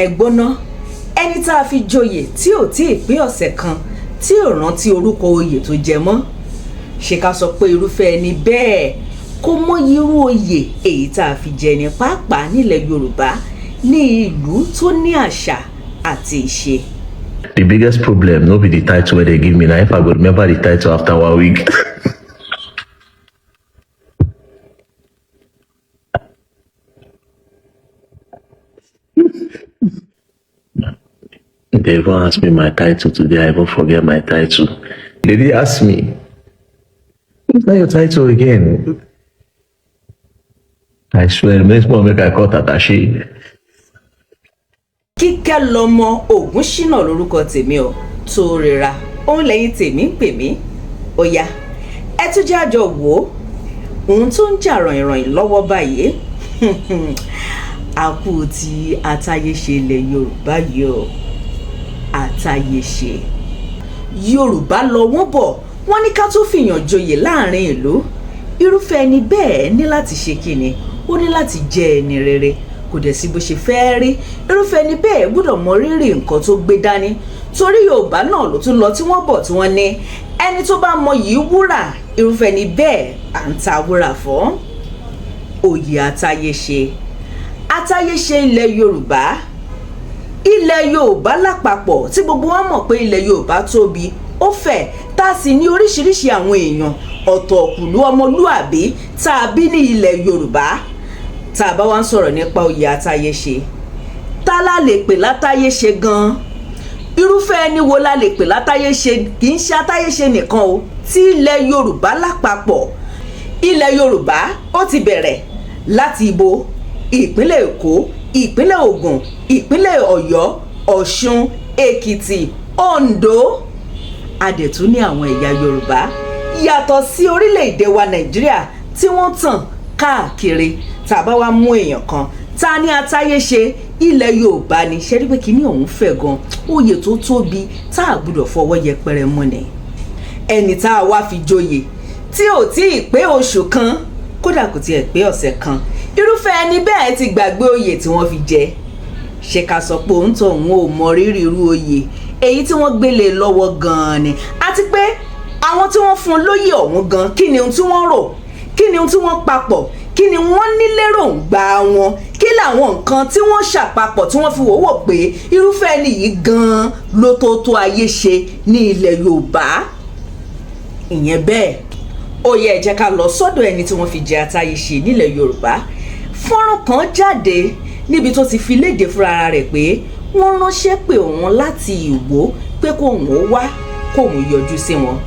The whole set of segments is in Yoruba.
Ẹ̀gbọ́n náà, ẹni tá a fi joyè tí ò tí ì pé ọ̀sẹ̀ kan, tí ò rántí orúkọ oyè tó jẹ mọ́, ṣé ká sọ pé irúfẹ́ ẹni bẹ́ẹ̀ kó mọyì irú oyè èyí tá a fi jẹ ní, pàápàá nílẹ̀ Yorùbá, ní ìlú tó ní àṣà àti ìṣe? The biggest problem no be the title wey they give me, na if I go remember the title after one week. They even ask me my title today, I even forget my title. They did ask me, "What's that your title again?" I swear, next month make I call Tatashi. Kíkẹ́ lọmọ Ògúnṣínà lórúkọ tèmi ò tó rira òun lẹ́yìn tèmi ń pè mí. Ó yá, ẹ tún jẹ́ àjọ wò ó, ohun tó ń jà ràìnràìn lọ́wọ́ báyìí, àkú ti àtayéṣe ilẹ̀ Yorùbá yìí o. Àtayéṣe Yorùbá lọ, wọ́n bọ̀, wọ́n ní ká tó fìyàn joyè láàrin ìlú, irúfẹ́ ẹni bẹ́ẹ̀ ní láti ṣe kíni? Ó ní láti jẹ́ ẹni rere. Kò dẹ̀ sí bó ṣe fẹ́ẹ́ rí, irúfẹ́ ẹni bẹ́ẹ̀ gbọ́dọ̀ mọ rírì nǹkan tó gbé dání, torí Yorùbá náà ló tún lọ tí wọ́n bọ̀, tí wọ́n ní ẹni tó bá mọ yìí wúrà, irúfẹ́ ẹni bẹ́ẹ̀ à ń ta wúrà fún. Oyè àtayéṣe, àtayéṣe ilẹ̀ Yorùbá, ilẹ̀ Yorùbá lápapọ̀, tí gbogbo wa mọ̀ pé ilẹ̀ Yorùbá tóbi, ó fẹ̀, tá a sì ní oríṣiríṣi àwọn èèyàn ọ̀tọ̀ọ̀kùlú ọmọlúàbí tá a bí ní ilẹ̀ Yorùbá. Tá a bá wá ń sọ̀rọ̀ nípa oyè àtayéṣe, tá la lè pè látayéṣe gan-an? Irúfẹ́ ẹni wo la lè pè látayéṣe? Kì í ṣe àtayéṣe nìkan o, tí ilẹ̀ Yorùbá lápapọ̀. Ilẹ̀ Yorùbá, ó ti bẹ̀rẹ̀ láti ibo? Ìpínlẹ̀ Èkó, ìpínlẹ̀ Ògùn, ìpínlẹ̀ Ọ̀yọ́, Ọ̀ṣun, Èkìtì, Oǹdó. A dẹ̀ tún ní àwọn ẹ̀yà Yorùbá yàtọ̀ sí orílẹ̀-èdè wa Nàìjíríà tí wọ́n tàn káàkiri. Tá a bá wá mú èèyàn kan ta ní atáyéṣe ilẹ̀ Yorùbá ni, ṣe rí pé kíní ọ̀hún fẹ̀ gan? Oyè tó tóbi tá a gbọ́dọ̀ fọwọ́ yẹpẹrẹ mú ni. Ẹni tá a wá fi joyè tí ò tí ì pé oṣù kan, kódà kò tiẹ̀ pé ọ̀sẹ̀ kan, irúfẹ́ ẹni bẹ́ẹ̀ ti gbàgbé oyè tí wọ́n fi jẹ. Ṣé ká sọ pé òun tó òun ò mọ rírì irú oyè èyí tí wọ́n gbélé lọ́wọ́ gan-an ni? Àti pé àwọn tí wọ́n fún un lóyè ọ̀hún gan, kí ni ohun tí wọ́n rò? Kí ni ohun tí wọ́n papọ̀? Kí ni wọ́n ní léròǹgbà wọn? Kí làwọn nǹkan tí wọ́n ṣàpapọ̀ tí wọ́n fi wò wò pé irúfẹ́ ẹni yìí gan-an ló tó tó ayé ṣe ní ilẹ̀ Yorùbá? Ìyẹn bẹ́ẹ̀. Ó yẹ, ẹ jẹ́ ká lọ sọ́dọ̀ ẹni tí wọ́n fi jẹ àtayéṣe nílẹ̀ Yorùbá. Fọ́nrán kan jáde níbi tó ti fi léde fúnra rẹ̀ pé wọ́n ránṣẹ́ pé òun láti Ìwó, pé kóun ó wá, kóun yọjú sí wọn.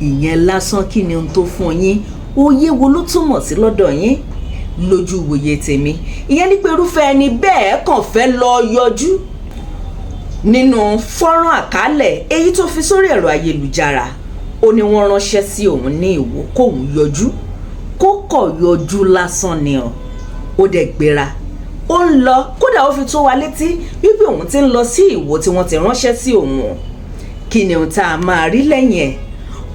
Ìyẹn lásán, kí ni ohun tó fún yín? Òye wo ló túmọ̀ sí lọ́dọ̀ yín? Lójú wòye tèmi, ìyẹn ní pé irúfẹ́ ẹni bẹ́ẹ̀ kàn fẹ́ lọ yọjú. Nínú fọ́nrán àkálẹ̀ èyí tó fi sórí ẹ̀rọ ayélujára, ó ní wọ́n ránṣẹ́ sí òun ní Ìwó kóun yọjú, kó kọ̀ yọjú lásán ni ọ́. Ó dẹ̀ gbéra, ó ń lọ. Kódà ó fi tó wa létí wípé òun ti ń lọ sí Ìwó tí wọ́n ti ránṣẹ́ sí òun o. Kí ni ohun tá a máa rí lẹ́yìn ẹ̀?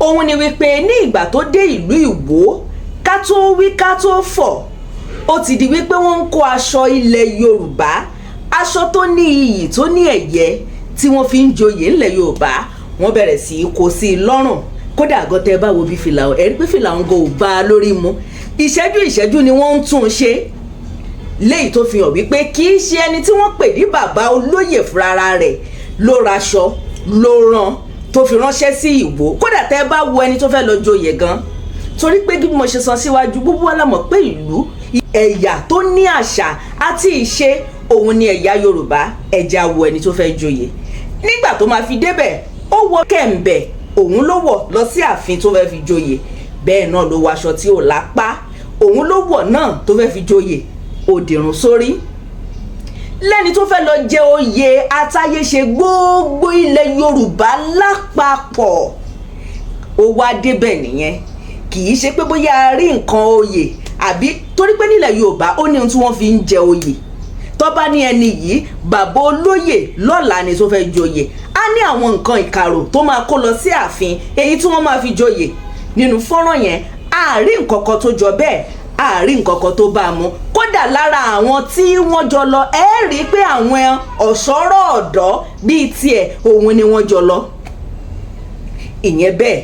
Òun ni wípé ní ìgbà tó dé ìlú Ìwó, ká tó wí ká tó fọ̀, ó ti di wípé wọ́n ń kó aṣọ ilẹ̀ Yorùbá, aṣọ tó ní iyì, tó ní ẹ̀yẹ, tí wọ́n fi ń joyè ńlẹ̀ Yorùbá, wọ́n bẹ̀rẹ̀ sí í kó sí i lọ́rùn. Kódà gọ́tẹ́ bá wo bí fìlà, ẹ̀rí pé fìlà ń go ò bá a lórí mu. Ìṣẹ́jú ìṣẹ́jú ni wọ́n ń tún un ṣe, léyìí tó fi hàn wípé kì í ṣe ẹni tí wọ́n pè ní bàbá olóyè fúnra rẹ̀ ló raṣọ, ló rán, tó fi ránṣẹ́ sí Ìwó. Kódà tẹ́ bá wo ẹni tó fẹ́ lọ joyè gan, torí pé bí mo ṣe sọ síwájú, gbogbo wa la mọ̀ pé ìlú ẹ̀yà tó ní àṣà àti ìṣe òun ni ẹ̀yà Yorùbá. Ẹ̀já wo ẹni tó fẹ́ joyè. Nígbà tó máa fi débẹ̀, ó wọ kẹ̀m̀bẹ̀, òun ló wọ̀ lọ sí ààfin tó fẹ́ fi joyè. Bẹ́ẹ̀ náà ló wọ aṣọ tí ò lápá, òun ló wọ̀ náà tó fẹ́ fi joyè. Òdìrún sórí lẹ́ni tó fẹ́ lọ jẹ oyè atáyéṣe gbogbo ilẹ̀ Yorùbá lápapọ̀. Ó wá débẹ̀ nìyẹn, kì í ṣe pé bóyá a rí nǹkan oyè àbí, torí pé nílẹ̀ Yorùbá, ó ní ohun tí wọ́n fi ń jẹ oyè. Tó bá ní ẹni yìí bàbá olóyè lọ́la ni tó fẹ́ joyè, á ní àwọn nǹkan ìkàrò tó máa kó lọ sí ààfin, èyí tí wọ́n máa fi joyè. Nínú fọ́nrán yẹn, a rí nǹkan kan tó jọ bẹ́ẹ̀. Àárín nǹkan kan tó bá a mu. Kódà lára àwọn tí wọ́n jọ lọ, ẹ rí i pé àwọn ọ̀ṣọ́rọ̀ ọ̀dọ́ bíi tiẹ̀ òun ni wọ́n jọ lọ. Ìyẹn bẹ́ẹ̀,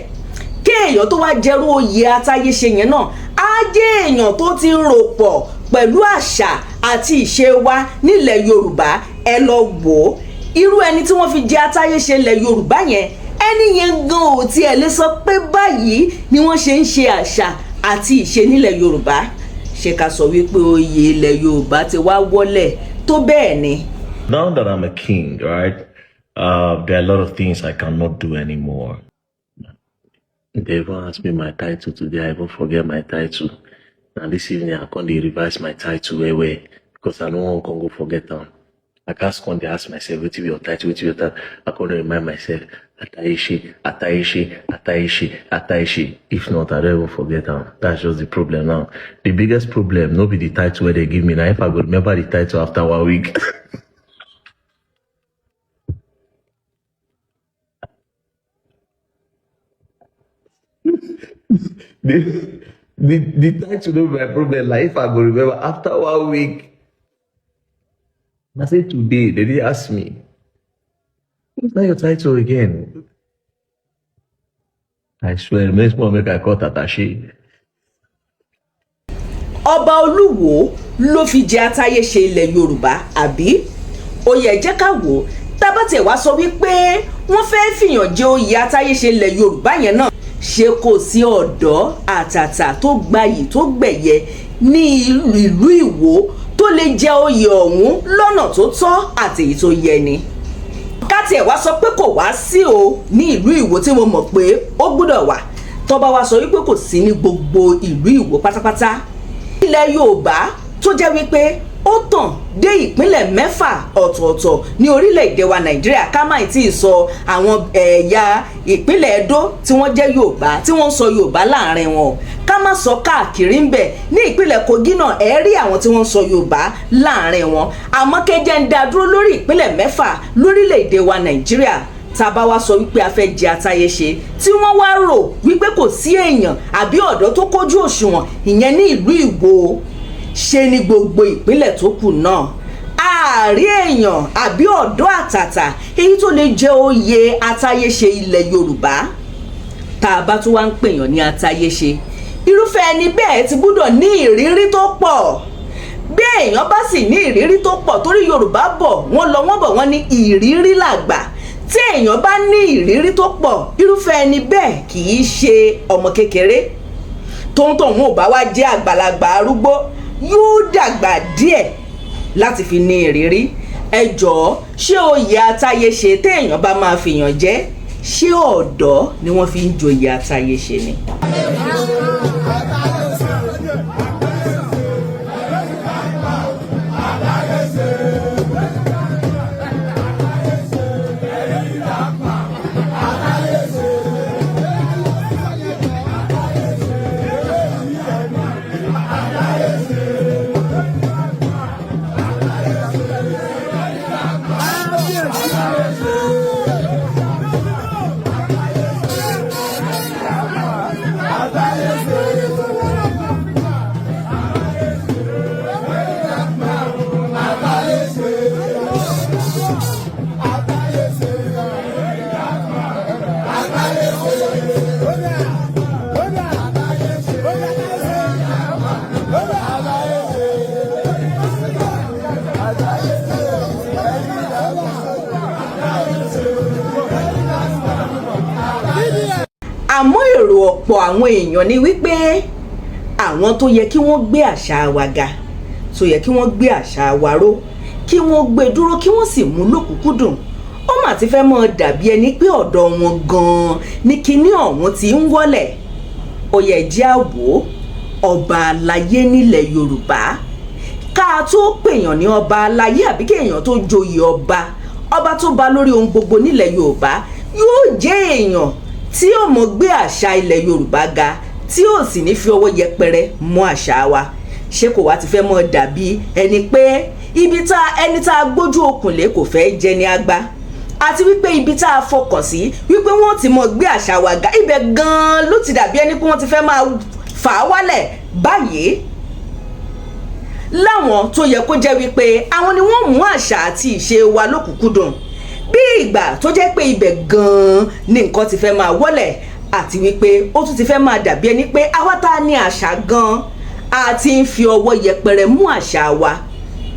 kéèyàn tó wá jẹrú oyè atáyéṣe yẹn náà á jẹ́ èèyàn tó ti rò pọ̀ pẹ̀lú àṣà àti ìṣe wa nílẹ̀ Yorùbá. Ẹ lọ wò ó, irú ẹni tí wọ́n fi jẹ atáyéṣe ilẹ̀ Yorùbá yẹn, ẹni yẹn gan ò tiẹ̀ lè sọ pé báyìí ni wọ́n ṣe ń ṣe àṣà àti ìṣe nílẹ̀ Yorùbá. Ṣé ká sọ wípé oyè ilẹ̀ Yorùbá ti wá wọ́lẹ̀ tó bẹ́ẹ̀ ni? Now that I'm a king, right? There are a lot of things I cannot do anymore. They even ask me my title today. I even forget my title. Now this evening I come dey revise my title well well because I no wan come go forget am. I gats come dey ask myself, wetin be your title, wetin be your title? I come dey remind myself, Atayese, Atayese, Atayese, Atayese. If not, I don't even forget am. That's just the problem now. The biggest problem no be the title wey they give me. Now if I go remember the title after one week. The title no be my problem. Like if I go remember after one week. I say today, they didn't ask me, what's that your title again? I swear, next month make I call Tatashi. Ọba Olúwo ló fi jẹ atáyéṣe ilẹ̀ Yorùbá, àbí? Ó yẹ jẹ́ ká wò ó, tá bá tiẹ̀ wá sọ wípé wọ́n fẹ́ẹ́ fìyàn jẹ oyè atáyéṣe ilẹ̀ Yorùbá yẹn náà, ṣé kò sí ọ̀dọ́ àtàtà tó gbayì tó gbẹ̀yẹ ní ìlú Ìwó tó lè jẹ oyè ọ̀hún lọ́nà tó tọ́ àti èyí tó yẹ ni? Ká tiẹ̀ wá sọ pé kò wá sí o ní ìlú Ìwó, tí mo mọ̀ pé ó gbúdọ̀ wà, tó bá wá sọ wípé kò sí ní gbogbo ìlú Ìwó pátápátá, ilẹ̀ Yorùbá tó jẹ́ wípé ó tàn dé ìpínlẹ̀ 6 ọ̀tọ̀ọ̀tọ̀ ní orílẹ̀-èdè wa Nàìjíríà, ká má tí ì sọ àwọn ẹ̀yà ìpínlẹ̀ Ẹdó tí wọ́n jẹ́ Yorùbá, tí wọ́n ń sọ Yorùbá láàrin wọn, ká má sọ káàkiri ń bẹ̀ ní ìpínlẹ̀ Kogi náà, ẹ̀ rí àwọn tí wọ́n ń sọ Yorùbá láàrin wọn. Àmọ́ kẹjẹ ń dá dúró lórí ìpínlẹ̀ 6 lórílẹ̀-èdè wa Nàìjíríà. Tá a bá wá sọ wípé a fẹ́ jẹ atáyéṣe, tí wọ́n wá rò wípé kò sí èèyàn àbí ọ̀dọ́ tó kójú òṣùwọ̀n ìyẹn ní ìlú Ìwó, ṣe ní gbogbo ìpínlẹ̀ tó kù náà ààrí èèyàn àbí ọ̀dọ́ àtàtà èyí tó lè jẹ oyè atáyéṣe ilẹ̀ Yorùbá? Tá a bá tún wá ń pèèyàn ní atáyéṣe, irúfẹ́ ẹni bẹ́ẹ̀ ti gbúdọ̀ ní ìrírí tó pọ̀. Bí èèyàn bá sì ní ìrírí tó pọ̀, torí Yorùbá bọ̀, wọ́n lọ wọ́n bọ̀, wọ́n ní ìrírí làgbà. Tí èèyàn bá ní ìrírí tó pọ̀, irúfẹ́ ẹni bẹ́ẹ̀ kì í ṣe ọmọ kékeré. Tóun ò bá wá jẹ́ àgbàlagbà arúgbó, yóò dàgbà díẹ̀ láti fi ní ìrírí. Ẹ jọ̀ọ́, ṣé oyè atáyéṣe téèyàn bá máa fìyàn jẹ, ṣé ọ̀dọ́ ni wọ́n fi ń joyè atáyéṣe ni? Àmọ́ èrò ọ̀pọ̀ àwọn èèyàn ni wípé àwọn tó yẹ kí wọ́n gbé àṣà wa ga, tó yẹ kí wọ́n gbé àṣà wa ró, kí wọ́n gbé dúró, kí wọ́n sì mú lókùnkúndùn, ó mà ti fẹ́ mọ́ dàbí ẹni pé ọ̀dọ̀ wọn gan-an ní kinní ọ̀hún ti ń wọ́lẹ̀. Ó yẹ jẹ́ àwò ọba aláyé nílẹ̀ Yorùbá. Ká tó pèèyàn ní ọba aláyé àbí kéèyàn tó joyè ọba, ọba tó ba lórí ohun gbogbo nílẹ̀ Yorùbá, yóò jẹ́ èèyàn tí ó mọ̀ gbé àṣà ilẹ̀ Yorùbá ga, tí ó sì ní fi ọwọ́ yẹpẹrẹ mú àṣà wa. Ṣé kò wá ti fẹ́ mọ́ dàbí ẹni pé ibi tá ẹni tá a gbójú okùn lé kò fẹ́ jẹ ní àgbá, àti wípé ibi tá a fọkàn sí wípé wọ́n ti mọ̀ gbé àṣà wa ga, ibẹ̀ gan-an ló ti dàbí ẹni pé wọ́n ti fẹ́ máa fà á wálẹ̀ báyìí? Láwọn tó yẹ kó jẹ́ wípé àwọn ni wọ́n mú àṣà àti ìṣe wa lókùnkúndùn, bí ìgbà tó jẹ́ pé ibẹ̀ gan-an ni nǹkan ti fẹ́ máa wọ́lẹ̀, àti wípé ó tún ti fẹ́ máa dàbí ẹni pé àwa tá a ní àṣà gan-an a ti ń fi ọwọ́ yẹpẹrẹ mú àṣà wa.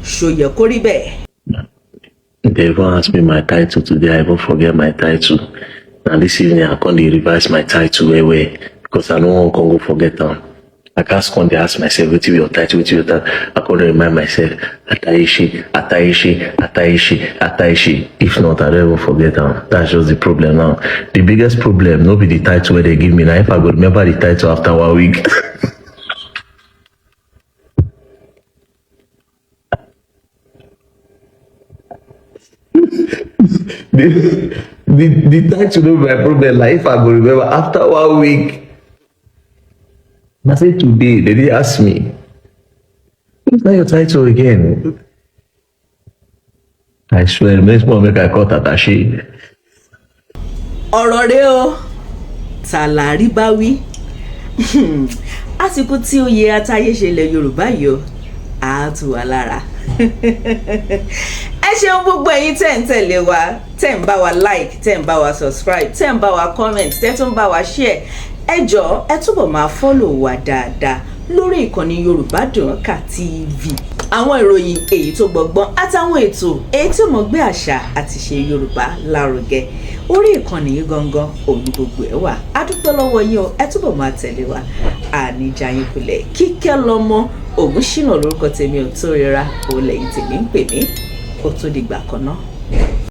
Ṣó yẹ kó rí bẹ́ẹ̀? They even ask me my title today. I even forget my title. Now this evening I come dey revise my title well well because I no wan come go forget am. I gats come dey ask myself, "Wetin be your title? Wetin be your title?" I come dey remind myself, Atayese, Atayese, Atayese, Atayese. If not, I don even forget am. That's just the problem now. The biggest problem no be the title wey they give me na if I go remember the title after one week. The title no be my problem. Like if I go remember after one week. Na say today they dey ask me, "What's that your title again?" I swear, next month make I call Tatashi. Ọ̀rọ̀ rẹ o, tàlàrí bá wí. Àsìkò tí oyè Atáyéṣe ilẹ̀ Yorùbá yìí o, á tù wá lára. Ẹ ṣeun gbogbo ẹ̀yin tẹ́ ń tẹ̀lé wa, tẹ́ ń bá wa like, tẹ́ ń bá wa subscribe, tẹ́ ń bá wa comment, tẹ́ tún bá wa share. Ẹ jọ̀ọ́, ẹ túbọ̀ máa follow wa dáadáa lórí ìkànnì Yorùbá Dùn Kà TV. Àwọn ìròyìn èyí tó gbọgbọ́n àtàwọn ètò èyí tó mọ̀ gbé àṣà àti ṣe Yorùbá lárugẹ, orí ìkànnì yìí gangan òní gbogbo ẹ̀ wà. A dúpẹ́ lọ́wọ́ yín o. Ẹ túbọ̀ máa tẹ̀lé wa, àníjà yín kulẹ̀. Kíkẹ́ lọ́mọ Ògúnṣínà lórúkọ tèmi ò tó rira òun lẹ́yìn tèmi ń pè mí. Ó tó dìgbà kan náà.